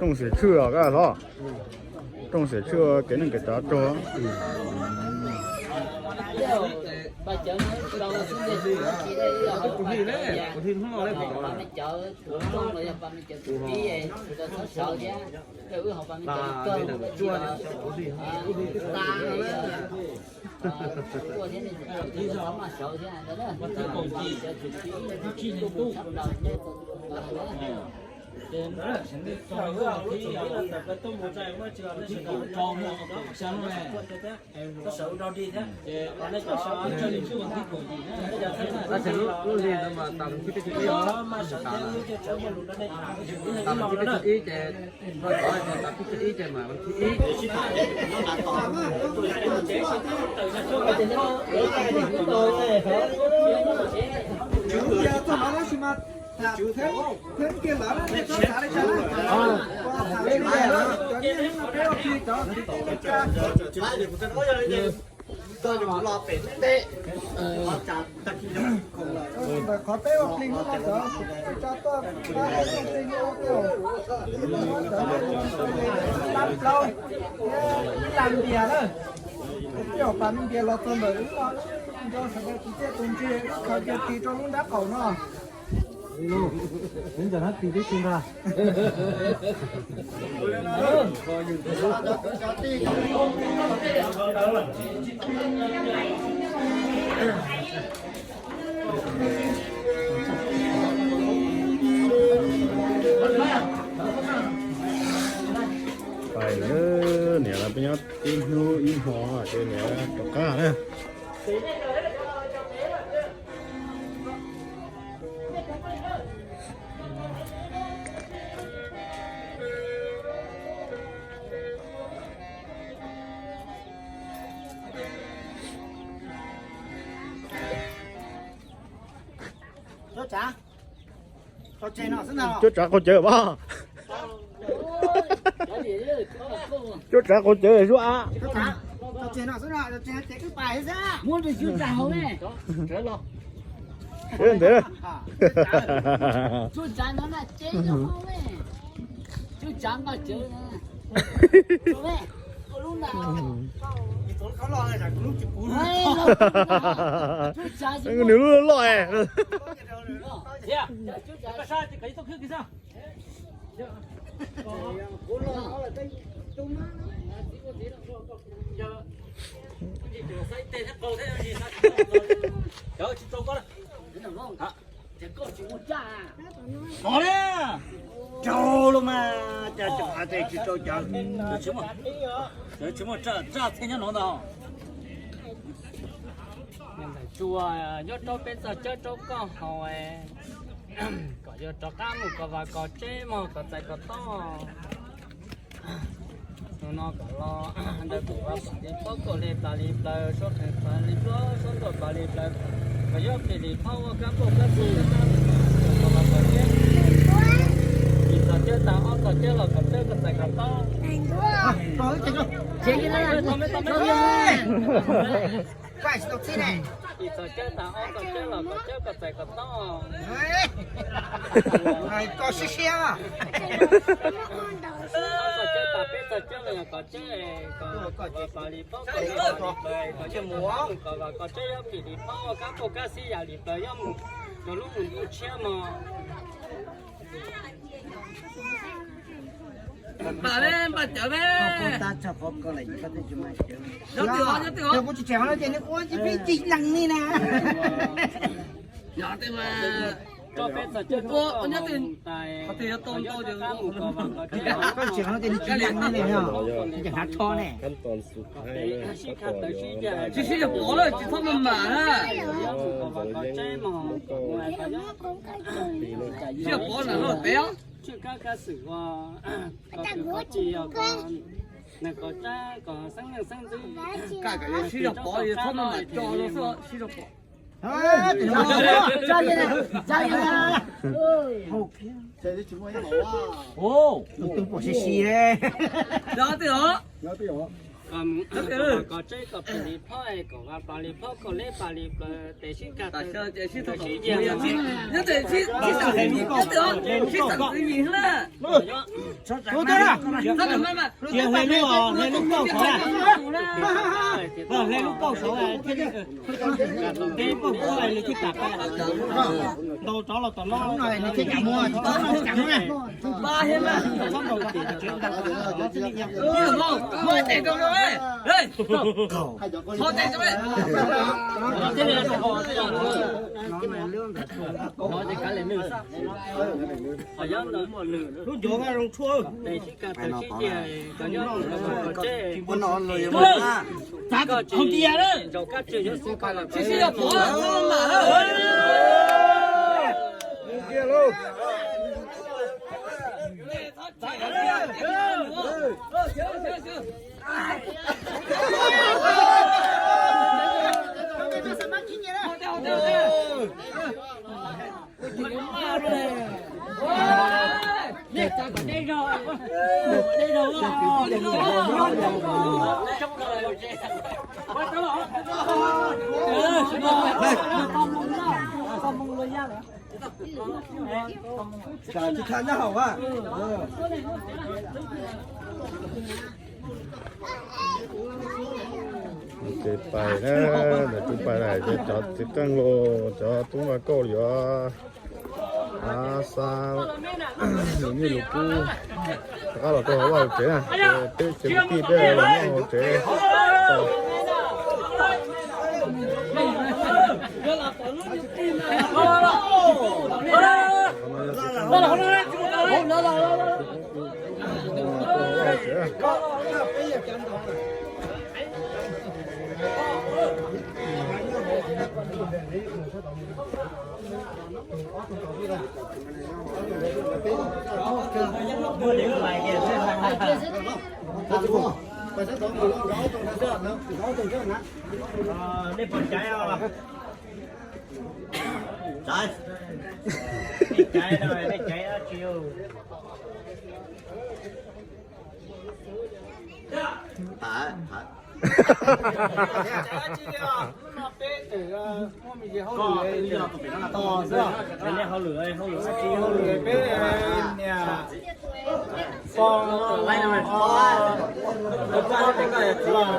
Rooj xiam tshwj os, koj hlob. Rooj xiam tshwj kev neej kev tsav rog. Ntawm qhov peb ua plig hnub no cov tso tuaj pab ua plig hnub no, ib lab npias na, ib ob pas me npias los txog ntawm wb no, nco sawv daws tus txiaj tus ntsig wb khaws kiag tis rau lub nrab qaum no. Ntawm no tis tib si ntag. Pais lawm, niam lawv peb nyob ib hnub ib hmo ces niam rov qab na. Cuab tsav qaug cawv mas. Cuab tsav qaug cawv zuaj a. Ntawd. Nws lub loj. Ov, rau los mas cas cov av ces tsis rau cawv, cawv tsis muaj, raj txheej nyob no ntag. Ntxawm Tsua, nyob rau peb txog cawb rau koj haus, kom yuav rov qab mus kom vaj kom tsev mog, kom txais kom tob. Hnub no kom los ntawm kuv vaj pam li plaub kaum li plas li plaws, suab qees plas li plaub, suab ntuam plas li plaws, kom yuav pim li phauj ua kab npauj kab xib kom vaj kom tsev. Ib txog cawb tas ob txog cawb los kom cawb kom txais kom tob. Ib txog cawb tas ob txog cawb los kom cawb kom txais kom tob. Ob txog cawb tas peb txog cawb los yog kom cawb, kom vaj pam li plaub kaum li plas li plaws, kom yuav rov qab mus kom vaj kom tsev, yuav pim li phauj ua kab npauj kab xib yam li plaws, yuav mus rau lub mus ntuj tshiab mog. Npaj le, npaj cawv le. Nyob twg os, nyob twg os. Nyob twg mas. Nyob twg, qhov twg yuav tau ntau ces ua. Tsis sib yog pov lawm tsis txhob maj mam na. Sib yog pov ntawm no pem os. Kaj kom sib zog pov, txhob maj mam co no xwb, sib zog pov. Tus twg pom sib sib. Nyob twg os. Koj tseb koj plis li phob, koj va plis li phob, koj leb plis li plaws, tes sib kag tes sib ntsia. Hle lub kauj saud, hle lub, hle lub kauj saud, hle lub kauj saud, hle lub kauj saud, nws thiaj kam ntaus rov los tom no. Lub ncuav zoo tshuaj. Txav hau tias lawm. Tsis tshua nyob hauv a. Ces pais na, ntawm tub pais na, ces cov txiv qeej los cov tub nqa kauj yuav xa lus nyiaj lus kub rov qab los rau hauv vaj hauv tsev na. Ces peb cov kwv tij peb los nyob hauv tsev. Nej puas caiv os? Nej caiv no, nej caiv dab tsi? Peb hauj lwm, hauj lwm dab tsi? Hauj lwm peb niam pog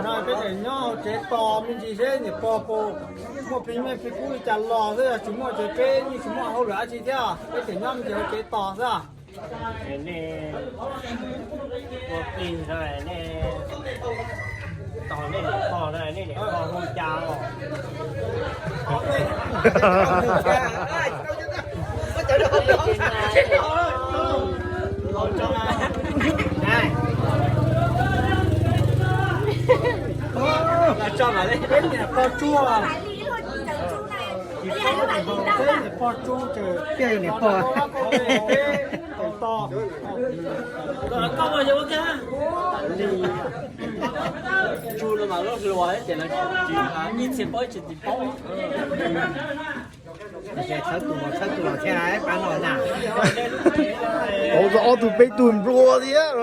no, peb tseem nyob hauv tsev tos me ntsis seb niam pog puas muaj plig mej plig kub li cas los xwb, yog tsis muaj ces peb yeej tsis muaj hauj lwm dab tsi thiab, peb tseem nyob me ntsis hauv tsev tos xwb. Nej ua plig no, nej tos nej niam pog no, nej niam pog hu cas os? Peb niam pog tsuag. Peb niam pog tsuag ces peb niam pog. Koj yog ua cas? Tsuag no mas lub hluas ces lawv tsis ib txhia paub ib txhia tsis paub. Txhawb tus, txhawb tus los thiab pab no na. Hauv txog ob tug peb tug nplua thiab.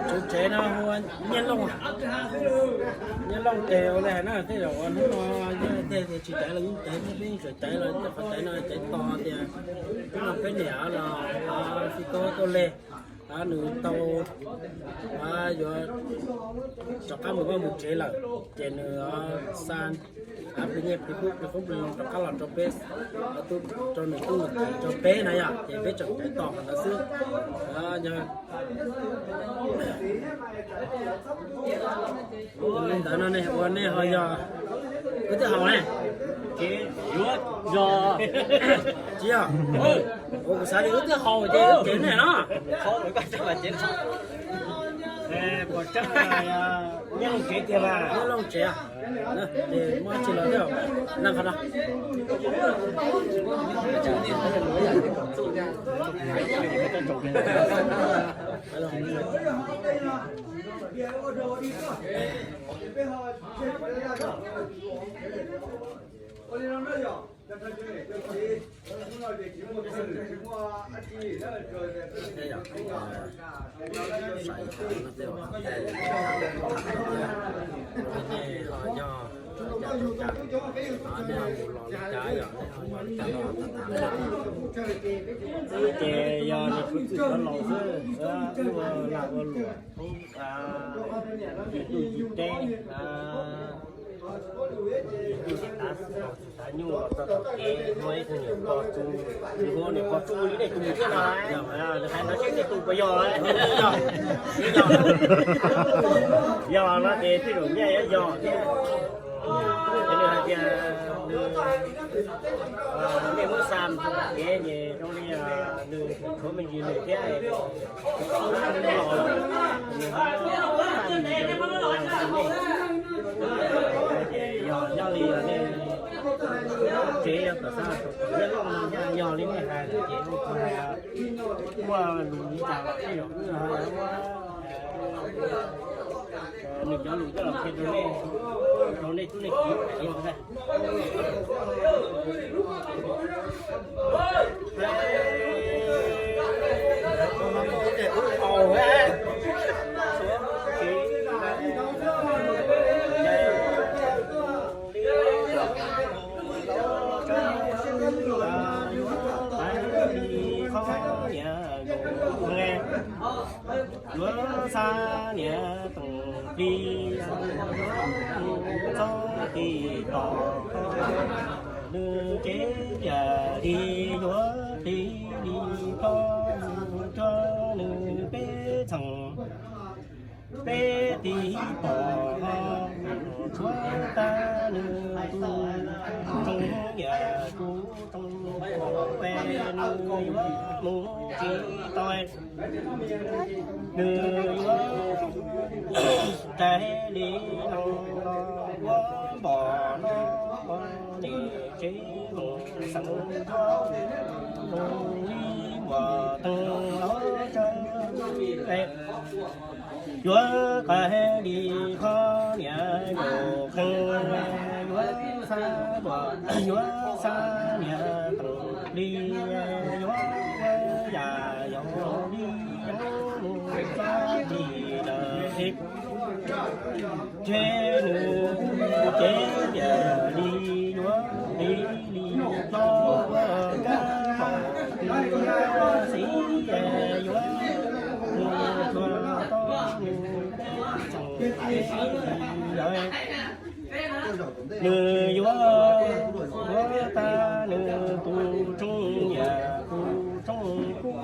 Tus tsev no hu ua Nyiaj Looj, Nyiaj Looj tes ua li hais na, tej zaum ua hnub no yog tej tias tsis caiv los yeej caiv, peb yeej tseem caiv los tej qhov caiv no caiv tos tias hnub no peb niam los xib tuaj tuaj leg, nws tau yuav rov qab mus vaj mus tsev lawm, ces nws xa plig nyiaj plig kub plig qoob plig loo rov qab los rau peb, rau nws tub nws kiv rau peb na yom, ces peb tseem caiv tos qhov ntawd xwb. Li ntawd no ne, ua nej ho yog wb twb haus ne? Tsis yog, ua kuv xav li wb twb haus ces wb cev nej no. Nyiaj Looj tsev tiag, Nyiaj Looj tsev, ces muaj tsis los thiab, nag qhov no. Ces yog nws kuv txwm cov laus xwb, ua lag ua luam, yus tus yus teb, yus tus tav xwm tav nyuj los txog tom kev muaj ib tug niam pog tsu, tsis muaj niam pog tsu li nej tus thiab no, nws hais no seb nej tus puas yog, yog no ces tej zaum nyiaj yuav yog thiab. Ces nws hais tias nws, nej muab xa mus txog tom kev ces zoo li nws tshuav me ntsis nws thiab, nws ho xa me ntsis rau nej. Ces yog nyob li nej tsev yog tom Xab Laj Saum Tawm Nyiaj Looj no, yog li nej hais lawm ces kuv hais muaj lus li cas los tej zaum wb ho muab nws cov lus coj los qhia rau nej, rau nej tub nej kiv. Yuav xa niam toom plig txog tim tom nws tsev, yam li yuav plig li koj mus rau nws peb txheej. Peb tiv pom tshuav tag nws tus tsoo, yam kuv tsoo pem nws yuav mus tsis tau. Nws yuav rais li no los ua npom no, ua niam tsev mus xeev ntuag, mus li npom teeg los tsa. Yuav qais li qhov niam yau qheeg, yuav xa, yuav xa niam toom plig, yuav ua yam yau li mus txog tim lawm. Ces nws ces yam li yuav li li hlo ua kab pom tus xib yuav mus txog tod nws txog lawm. Nws yuav ua tag nws tus tsoo, yam tus tsoo kub,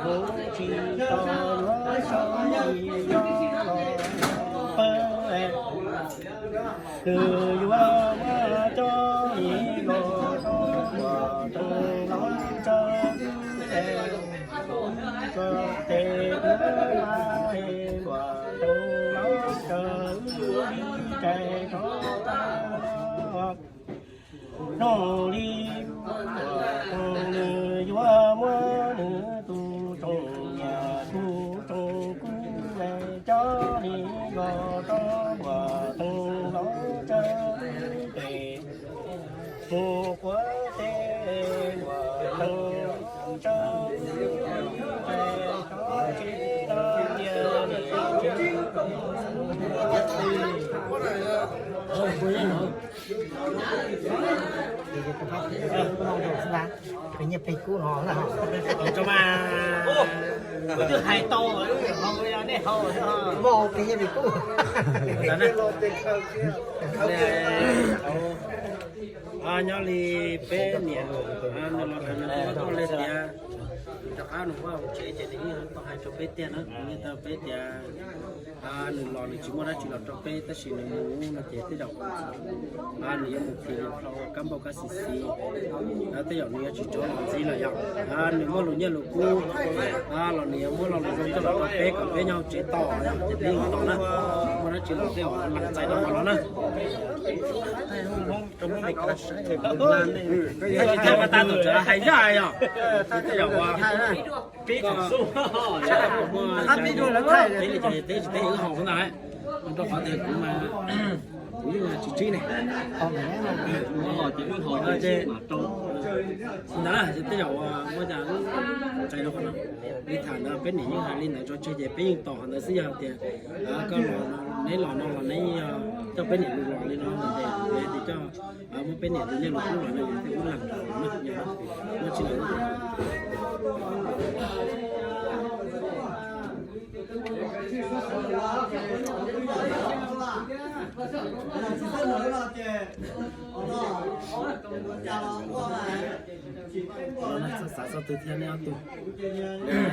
mus tsis tau yuav sau li yog los pawg. Nws yuav muab coj li los rau npom teeg los tsa, tsa tes kuv mas npom teeg los tsa, wb li rais rov qab los. Zoo li nws yuav muab nws tus tsoo, yam tus tsoo kub, coj li los rau npom teeg los tsa tes mus quav teb npom teeg los tsa, rais rov tsev no tias Peb nyiaj peb kub no na. Kuv twb hais tau, nej hau. Peb nyiaj peb kub. Nyob li peb niam, nws los hais nws tuaj li tias rov qab nws vaj nws tsev ces nws yeej tau hais rau peb tiag na, nws yeej tau peb tias nws los nws tsis muaj dab tsi los rau peb tab sis nws mus no ces tej zaum nws yuav mus phim mus hlo ua kab npauj kab xis xis, tej zaum nws yuav tsis rov los ntxiv lawm yom. Nws muaj lus nyiaj lus kub los nws yuav muab lo lus zoo coj los rau peb kom peb nyob hauv tsev tos yom, ces peb tos na, muaj dab tsi los tej zaum lees txais rau hauv no na. Tsis tau mas tas tus tseem hais zaj yom. Tej zaum ua peb kom muaj teb li cas teb tsis teb wb haus ntag, rau qhov tias kuv mas kuv yeej tsis tsib ne. Ces Ntawd ces tej zaum muaj cas lub txais rau qhov no, li tham ntawd peb niam yeej hais li ntawd tso tseg ces peb yeej tos qhov ntawd xwb. Yog tias koj los, neb los no los neb coj peb niam lus los li no ces yog tias coj muab peb niam tus nyiaj lus pub los no yog thiaj ub leeg rau no, muaj tsis lawm. Xav xav xav xav twg thiab neb ob tug,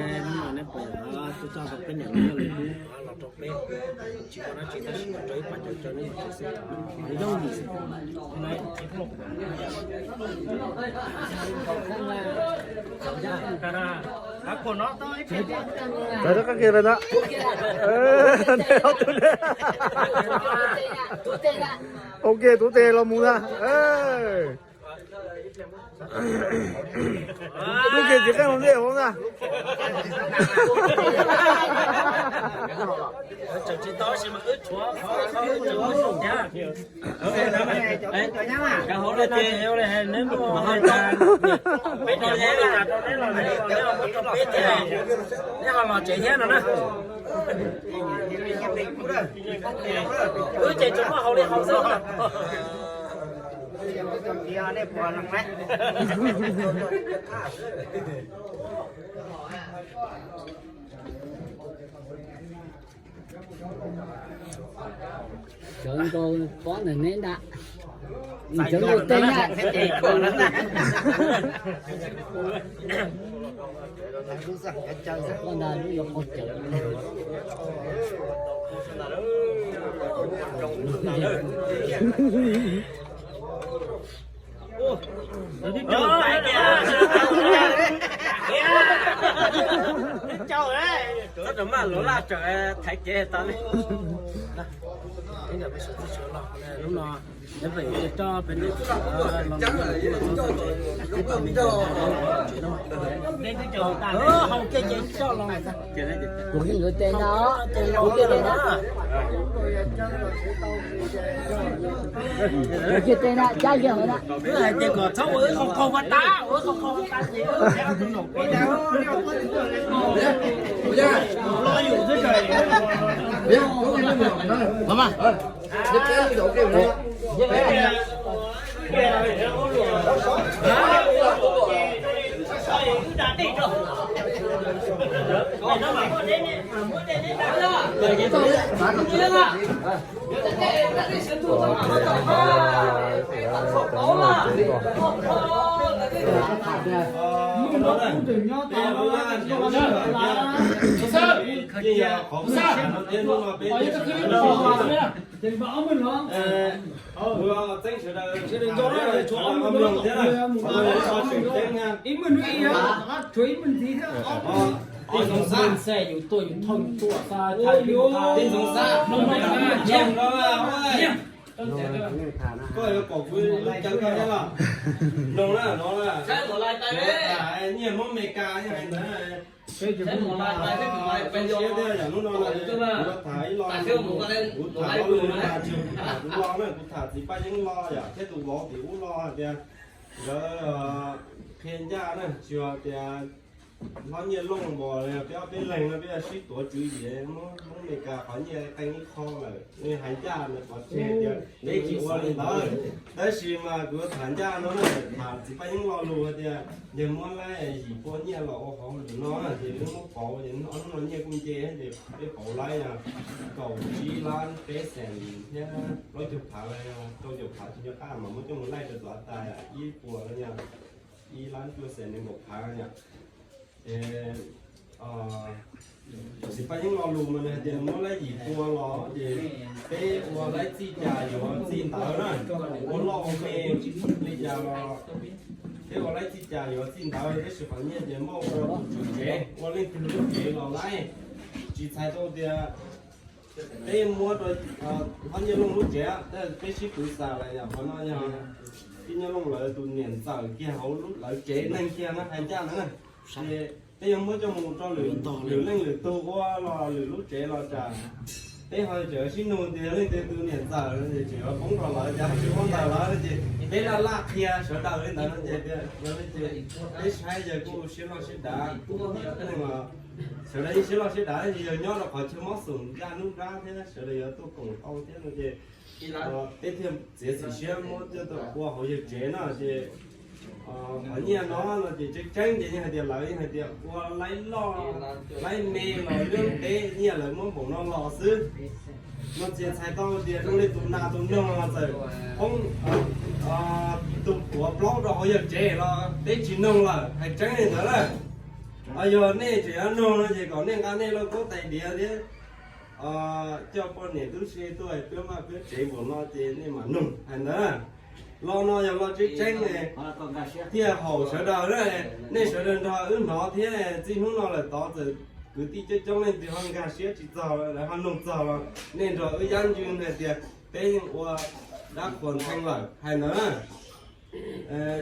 neb no neb puas tuaj coj tau peb niam lus nyiaj lus pub los rau peb? Tsis muaj dab tsi tab sis rau ib pas caug caug neb los tsev xwb. Yooj yim xwb. Rov qab kiag lawm ntag. Neb ob tug ne, ua kiag tub tes los mus ntag. Tub kiag txiv qeej los ntej hauv ntag. Neb ho los tsev thiab no na. Wb ces tsuas muaj hauv li hauv xwb. Cov nkaus pob ntawm neb ntag. Cov nkaus tej na. Pob ntag lub yuav qhov cawv. Txhob rau maj luv laj tsawm thaiv kev tau li. Lub no neb pem coj peb niam los, hau kiag ces coj los. Kuv yeej yuav tes ntag os, kuv yeej tes ntag, kuv yeej tes ntag, cab kiag hauv ntag. Wb hais tias kom txhob ua wb qaug qaug ua tab, ua wb qaug qaug ua tab ces wb hais tus nom peb ntag. Los mas. Ib meeg ib, tshuav ib meeg ntxiv thiab. Ntxoov Xab, koj yuav pom kuv lub caw koj thiab los? Mloog na, no na, nyiaj Hmoob Amelikas hais ntawd. Zoo siab thiab yam lub no los kuv tham ib lo, kuv tham ob lus no mas tsis tham kuv lo na, kuv tham txiv Paj Yeeb lo yom, thiab tus vauv tim ub lo hais tias nkawd qhia ncaj na, tsis yog tias hlob Nyiaj Looj npos peb ob peb leeg no peb sib tuav tswv yim, Hmoob Amelikas qhov nyiaj qee ib qho lawm, hais ncaj nws pov tseg tias peb tsis ua li ntawd. Tab sis mas kuv tham ncaj no na, tham txiv Paj Yeeb lo lus hais tias yog muab laib yim pua nyiaj los ua hauv lwm no ces peb muab pauv ces ob hnub no nyiaj kuj nce ces peb pauv laib yog kaum tsib lab peb xees thiab plaub caug phav los yog rau caum phav tsis nco qab mas muab coj mus laij rau tov tas ib puas los yog ib lab cuaj xees nees nkaum phav yom. Ces txiv Paj Yeeb lo lus mas nws hais tias muab laib yim pua los ces peb ua laib txij cas yuav txij ntawd na, ua loj ua me li cas los peb ua laib txij cas yuav txij ntawd, tab sis qhov nyiaj ces muab ua rau tus tswv tsev, ua leej twg lub tsev los laib. Tsis txhais tau tias peb muab rau Hlob Nyiaj Looj lub tsev, peb sib pw xas lawm yom, qhov no yog Tij Nyiaj Looj lawv tus niam ntxawm kiag hauv lawv tsev neeg kiag no hais ncaj no na. Ces peb yuav muab coj mus rau lwm leej lwm tug ua los lwm lub tsev los tsam Peb ho tseem sib nug tias leej twg tus niam ntxawm no ces tseem yuav poob rau lawv, cas ho tsis poob ntawm lawv no ces peb laj laj qhia sawv daws li ntawd no ces tias yog li ces peb saib yog kuj siab loj siab dav, sawv daws yeej siab loj siab dav, yog nyob rau qhov chaw mob xoom ncaj nub nrab thiab sawv daws yuav tuaj koom tau thiab no ces peb thiaj txiav txim siab muab coj tuaj ua hauv yawg tsev no ces qhov nyiaj no no ces tseeb tseeb ces yeej hais tias lawv yeej hais tias ua laib loj laib me los lub ntev nyiaj lawv muab npaum no los xwb. No txiv txhais tau tias zoo li tus nas tus noog los txawm poob tus tuav plaub rau hauv yawg tsev los peb tsis noog lawm, hais tseeb li ntawd na. Yog nej tseem yuav noog no ces kom nej nqa nej lauj kaub tais diav thiab coj poj niam tub se tuaj hais peb vaj peb tsev npaum no ces nej mam noog hais ntawd. Lo no yog lo tseeb tseeb thiaj haum sawv daws na. Nej sawv daws nrog wb hnov thiab, txij hnub no lawm tod txawm kwv tij coob coob leej twg ho nkag siab tsis txog lawv ho noog txog los nej nrog wb yab ntxwg hais tias peb yeej ua dab qhuas ntxhee lawm hais ntawd na.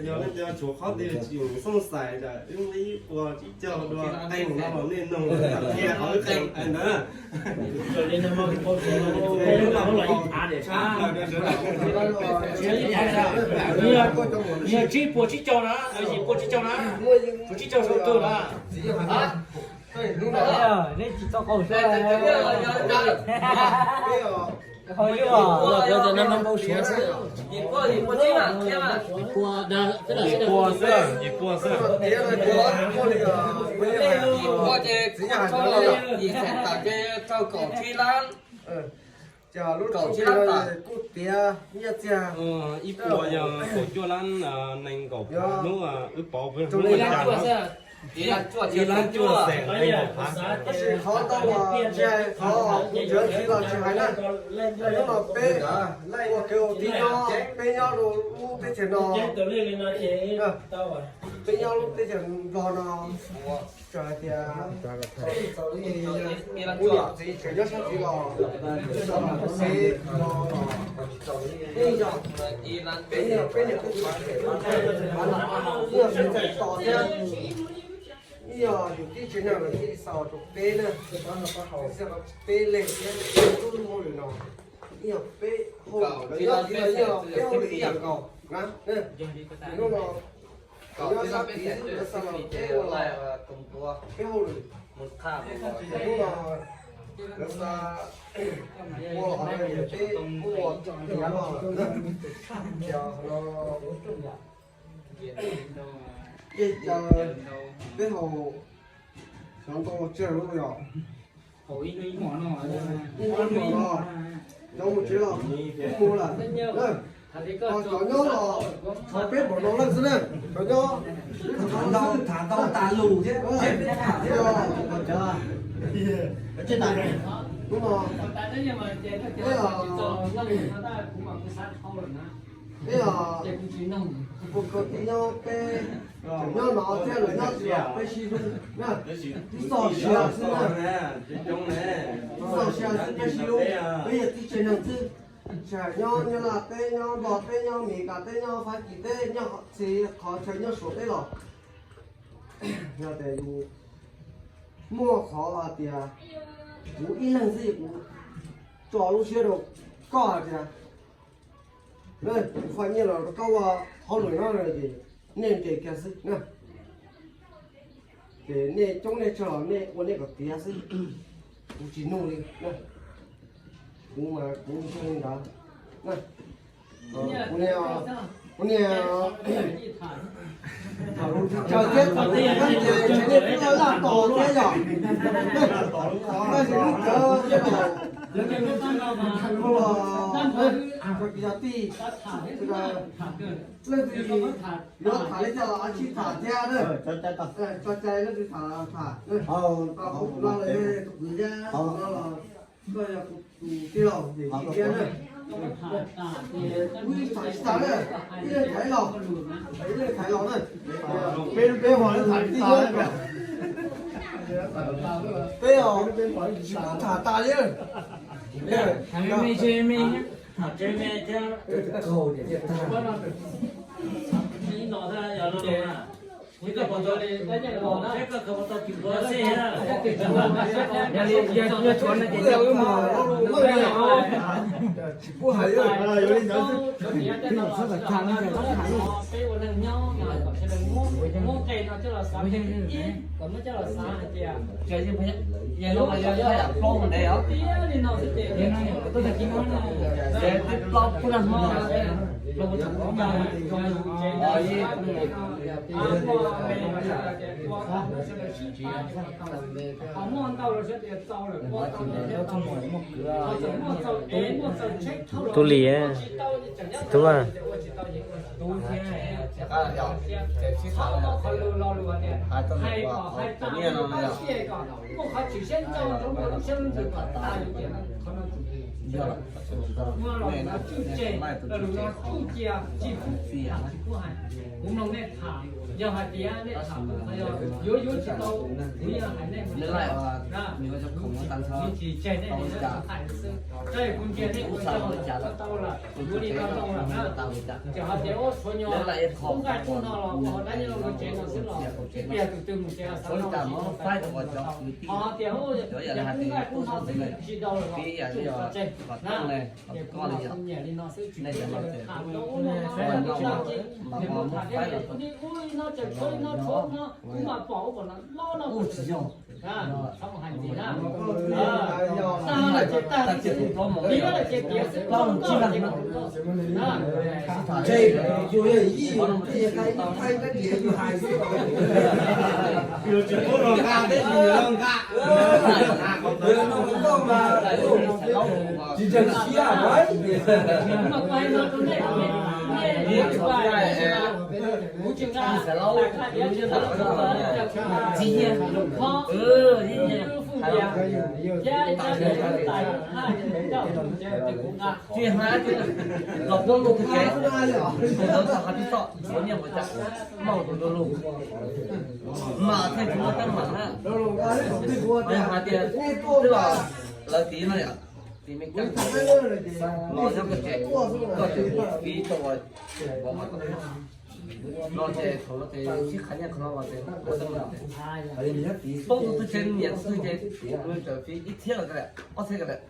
Yog leej twg tshuav qhov twg tsis xooj xais ntawm wb ib puas tsib caug dua qeej no los nej noog thiaj qhov wb qeej hais ntawd na. Yog tsib puas tsib caug na, yim puas tsib caug na, tsib caug sau tug na. Nej tsis tau qaug sua. Ho yog, yim puas xwb, yim puas xwb. Yim puas ces kuv tso, yim tawm ces rau kaum tsib lab. Ces lub kaum tsib lab kuj tiav nyiaj txiag. Ib puas yog kaum cuaj lab nees nkaum hnub wb pauv peb hnub ib lab cuaj xeem nees nkaum phav. Tab sis qhov tau uas ntshai qhov kuv ntseeg tsis los tsis hais na. Hnub no peb ua kev ua tib nyob, peb nyob rau lub teb chaws no, peb nyob lub teb chaws Nplog no, txawm hais tias kuv niam txiv tseem nyob sab tid los, xav los xav los, yeej yog peb yog peb niam peb txiv, yeej yog yus tib tsev neeg lawm thiaj li xa los rau peb na, thiaj li xa los rau peb leeg thiab tub lub hauj lwm no, yeej yog peb hauj lwm, lawv nyob tid los yeej yog peb hauj lwm ib yam nkaus na. Hnub no lawv nyob sab tid xwb lawv xa los peb ua los peb hauj lwm. Hnub no lawv xa ua los hauv no ces peb kuj ua tiav los lawm na. Ces no yeej cas peb haus xyov ntau tsawg lub yog. Ib hmos no cov mus tsev los mus lawm. Ho cov nyob los thov peb npaum no leej xwb na. Cov nyob tham ntau tas lus thiab. Hnub no peb os, peb os, kuv kwv tij nyob peb tseem nyob no thiab lawv nyob tsis los peb sib hlub na. Tib txoj sia xwb na, tib txoj sia xwb peb sib hlub. Peb yog tib tsev neeg xwb, tsis hais nyob Nyab Laj teb, nyob Nplog teb, nyob Amelikas teb, nyob Fab Kis teb, nyob txhua qhov chaw nyob Suav teb los, yog tias yus muaj qhov hais tias kuv ib leeg xwb kuv tso lub siab rau koj hais tias kuv faj nyiaj los rau koj ua hauj lwm no ces nej ntes kiag xwb na. Ces nej coob nej tsawg los nej ua nej kom tiav xwb, kuv tsis nug li na. Kuv mas kuv ntshe li ntawd na. Kuv niag, kuv niag thaum lus tsis tsawg thiab thaum lus tsis tsawg ces ntshe nej twb laj tos thiab yom. Tab sis lub cawv thiab los, los, yog tij, leej twg yuav tham li cas los tsis tham thiab na. Tso cai leej twg tham tham. Kuv no los yog tus kwv thiab, no los koj yog kuv tus tij laug ces tsis thiab na. Kuv tham tsis tas na, ib leeg tham ib los, ib leeg tham ib los na. Peb, peb ho tham tij thiab. Peb os, tsis pub tham tas li. Tham me me, tham me me thiab. Ib no thiab yog lub no na. Kuv tau pom tau li, kuv tau pom tau tsis npua xej na. Yog li, yog, yog tshuav no ces yog wb mus. Tsis pub hais li. Peb ua neeg nyob mas kom sawv daws muab, muab nqe no coj los xav, kom muab coj los xav hais tias, yog no yog yam plaub ntev os. Tiag li no xwb ces, ces twb plaub puag nag hmo. Tub Lis, tub a. Kuv mloog nej tham, yog hais tias nej tham kuv yuav yuav tsis tau, kuv yeej hais nej, nws tsis tseg nej li xwb. Tab sis kuv ntsia nej ua tau lawm, yuav li tau tau lawm na. Txawm hais tias ua tshuav nyuag kub nqaij kub no los ua dab nyob rau tsev no xwb los ib pliag tus twg mus tsev xav li cas mus faib rau cov kwv tij, cov yam li hais tias kub nqaij kub no xwb tsis tau lawm los tsum tso tseg na. Ces kuv los nyiam li no xwb, tsis pub tham rau ub rau no, mas muab faib los kuv mam pom ub pom no, tsis yog. Txhob mus hais ntxiv na. Tag lawm ces tag, tiav lawm ces tiav xwb, plaub tsib leeg. Tsis yog ib thaij thaij teb tias yus hais xwb. Yus tsis pub los nqa teb, yus nqa. Tsis ntseeg siab mas. Kuv tsis nqa, txiv nyiag, txiv nyiag, tsis hais los puab lug tug kev, tus ntawd txog hav tib toj, ua nyiaj ua cas, mooj tus nruab lug, mam thiaj tsis muaj teeb meem na. Yog hais tias twb los lawv tiv no yom, tiv me kab los nyob koj tsev, koj tseem mus fiv rau uas no ces thaum no ces sib qhav nyiaj qhov no los ces poob tus twg ces nyiam tus twg ces tseem fiv ib txhiab los ob txhiab ko lawm.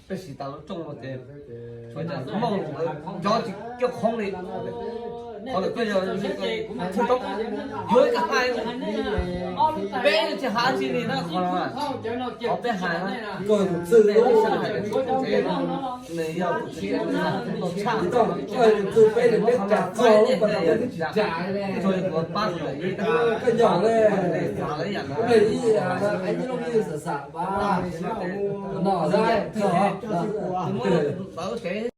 Peb siv tas lub rooj no ces mooj cov tsis coj qhoob li. Qhov lawm koj yog txhua toob yuav ib ka hais, peb tsis hais tsi li na qhov no. Qhov peb hais, nws yog tus tsev no tshaj, txog li kuv pab tus ib ka hais, koj yog le, ib yam no, no, tus muab lub tsev